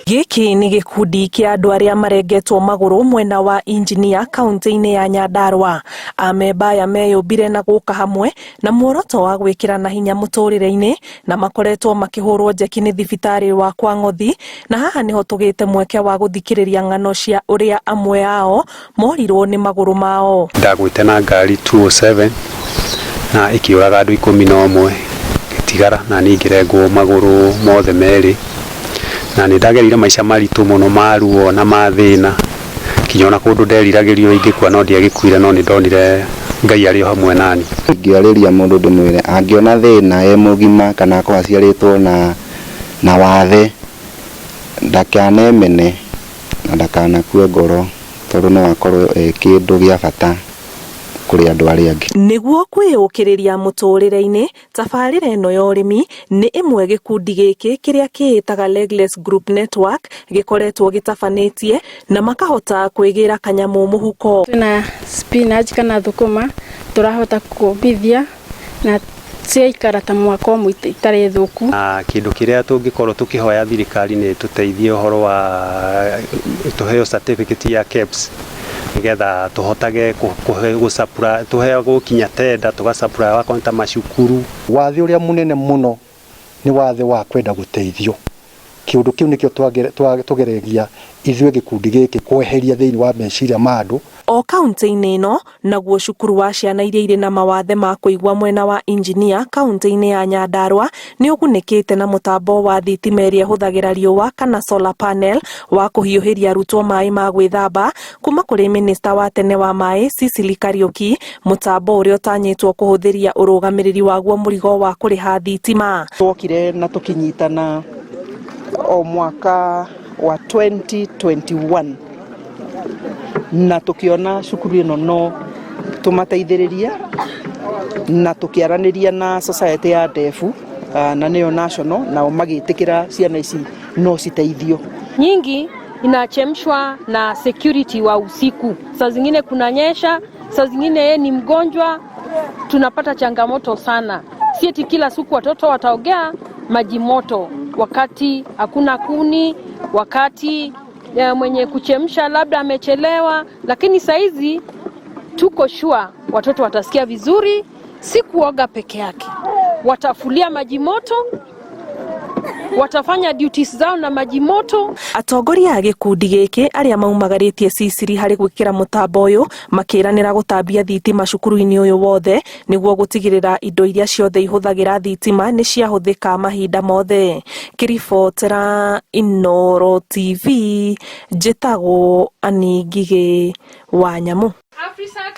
Gĩkĩ nĩ gĩkundi kĩa andũ arĩa marengetwo magũrũ mwena wa Injinia kaunti-inĩ ya Nyandarua. Amemba aya meyũmbire na gũka hamwe na muoroto wa gwĩkĩrana hinya mũtũrĩre-inĩ na makoretwo makĩhũrwo njeki nĩ thibitarĩ wa Kwang'othi, na haha nĩho tũgĩte mweke wa gũthikĩrĩria ng'ano cia ũrĩa amwe ao morirwo nĩ magũrũ mao. Ndagwĩte na ngari 207 na ĩkĩũraga andũ 11, ngĩtigara na niĩ ngĩrengwo magũrũ mothe merĩ, na nĩ ndagereire maica maritũ mũno ma ruo na ma thĩna, nginya ona kũndũ nderiragĩria ũrĩa ingĩkua no ndiagĩkuire, no nĩ ndonire Ngai arĩ o hamwe nani. Ingĩarĩria mũndũ ndĩmwĩre angĩona thĩna e mũgima kana akorwo aciarĩtwo na wathe, ndakanemene na ndakanakue ngoro, tondũ no akorwo e kĩndũ gĩa bata kũrĩ andũ arĩa angĩ. Nĩguo kwĩyũkĩrĩria mũtũrĩre-inĩ, tabarĩra ĩno ya ũrĩmi nĩ ĩmwe gĩkundi gĩkĩ kĩrĩa kĩĩtaga Legless Group Network gĩkoretwo gĩtabanĩtie na makahota kwĩgĩra kanyamũ mũhuko. Twĩna spinach kana thũkũma tũrahota kũmithia na ciaikara ta mwaka ũmwe itarĩ thũku. Na kĩndũ kĩrĩa tũngĩkorwo tũkĩhoya thirikari nĩ tũteithie ũhoro wa tũheo certificate ya KEBS, nĩgetha tũhotage gũ tũheo gũkinya tender, tũga supply wakorwo ta macukuru. Wathe ũrĩa mũnene mũno nĩ wathe wa kwenda gũteithio. Kĩũndũ kĩu nĩkĩo tũgeregia ithuĩ gĩkundi gĩkĩ kweheria thĩinĩ wa meciria ma andũ. O kaunti-inĩ ĩno naguo cukuru wa ciana iria irĩ na mawathe ma kũigua mwena wa Injinia kaunti-inĩ ya Nyandarua nĩ ũgunĩkĩte na mũtambo wa thitima ĩrĩa ĩhũthagĩra riũa kana solar panel wa kũhiũhĩria arutwo maĩ ma gwĩthamba kuma kũrĩ minista wa tene wa maĩ Sicily Kariũki, mũtambo ũrĩa ũtanyĩtwo kũhũthĩria ũrũgamĩrĩri waguo mũrigo wa kũrĩha thitima. Twokire na tũkinyitana o mwaka wa 2021 na tukiona cukuru ĩno no tũmateithĩrĩrie, na tũkĩaranĩria na society ya deaf, na nĩyo national, nao magĩtĩkĩra ciana ici no citeithio. Nyingi inachemshwa na security wa usiku, saa zingine kunanyesha, saa zingine yeye ni mgonjwa, tunapata changamoto sana. Si eti kila siku watoto wataogea maji moto, wakati hakuna kuni, wakati mwenye kuchemsha labda amechelewa, lakini saizi tuko sure watoto watasikia vizuri, si kuoga peke yake, watafulia maji moto, watafanya duties zao na maji moto. Atongoria a gĩkundi gĩkĩ arĩa maumagarĩtie Sicily harĩ gwĩkĩra mũtambo ũyũ makĩranĩra gũtambia thitima cukuru-inĩ ũyũ wothe nĩguo gũtigĩrĩra indo iria ciothe ihũthagĩra thitima nĩ ciahũthĩka mahinda mothe. Ngĩribotera Inooro TV, njĩtagwo Annie Ngigĩ wa Nyamũ.